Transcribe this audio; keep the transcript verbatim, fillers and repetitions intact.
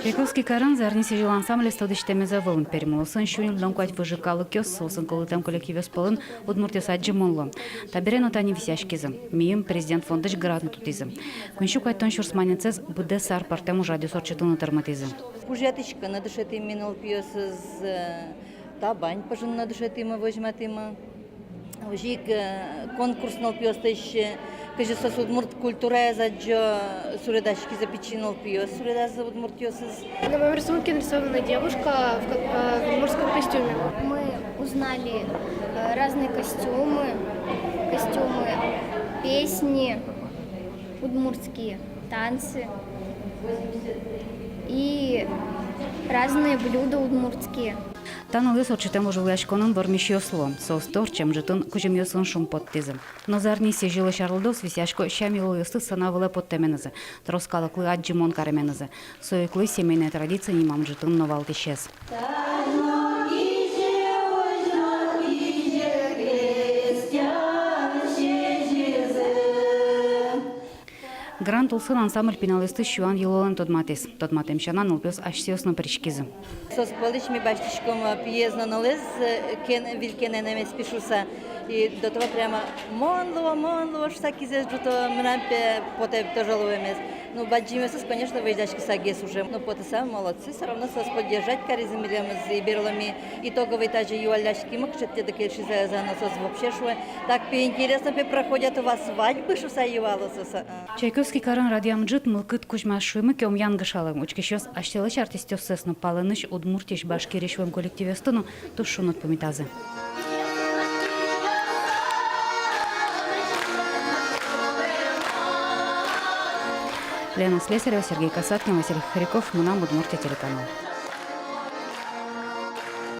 Чайковский карын «Зарни сӥзьыл» ансамблез тодӥсьтэмез ӧвӧл. Пермь улосын сю ньыльдон куать выжы калыкъёс, соосын кылдытэм коллективъёс пӧлын удмуртъёс адӟымон луо. Табере но тани висъяськизы. Миым Президент фондысь грант утӥзы. Куинь сю куатьтон сюрс манетсэс быдэс ар пӧртэм ужрадъёс ортчытыны тырмытӥзы. Пужъятӥськыны дышетӥмы нылпиосыз, э, табань пыжыны дышетӥмы, возьматӥмы. Озьы ик, э, конкурс нылпиослэсь, э, кызьы соос удмурт культураез адӟо, суредаськизы пичи нылпиос, суредазы удмуртъёсыз. На моём рисунке нарисована девушка в ко-, э, в удмуртском костюме. Мы узнали, э, разные костюмы, костюмы, песни, удмуртские танцы и разные блюда удмуртские. Та нылъёс ортчытэм вожвылъяськонын вормисьёс луо. Соосты ортчем ӝытын кузьымъёсын шумпоттӥзы. Но «Зарни сӥзьылысь» арлыдоос висъясько сям-йылолъёсты сцена вылэ поттэмезъя, трос калыклы адӟымон каремезъя. Со ик луиз семейной традиция нимам ӝытын но валтӥсез. Грант улсын ансамбль пиналъёсты сюан йылолэн тодматӥз. Тодматэм сяна, нылпиос асьсэос но пыриськизы. Соос пӧлысь ми басьтӥськом, э, пиез но нылыз, э, кен, виль кен энэмез пи шуса. И до того прямо: «Мон луо, мон луо», — шуса кизэс ӝуто, мынам, пе, потэ тоже луэмез. Ну, бадӟымъёсыз, конечно, возьдаськыса гес уже. Ну, потыса молодцы, всё равно соос поддержать каризы милемыз. И берло ми итоговый тазьы юалляськимы, кыӵе тӥледлы кельшиз-а, ӧз-а, но соос вообще шуо: «Так, пе, интересно, пе, проходят у вас свадьбы», — шуса юало соос, а. Чайковский карын радъям ӝыт мылкыд кузьмаз шуимы ке, ум янгышалэ. Учкисьёс асьсэлэсь артистъёссэс но, палэнысь Удмуртиысь, Башкириысь вуэм коллективъёсты но туж шуныт пумитазы. Лена Слесарева, Сергей Касаткин, Василий Хохряков, «Мынам Удмуртие» телеканал.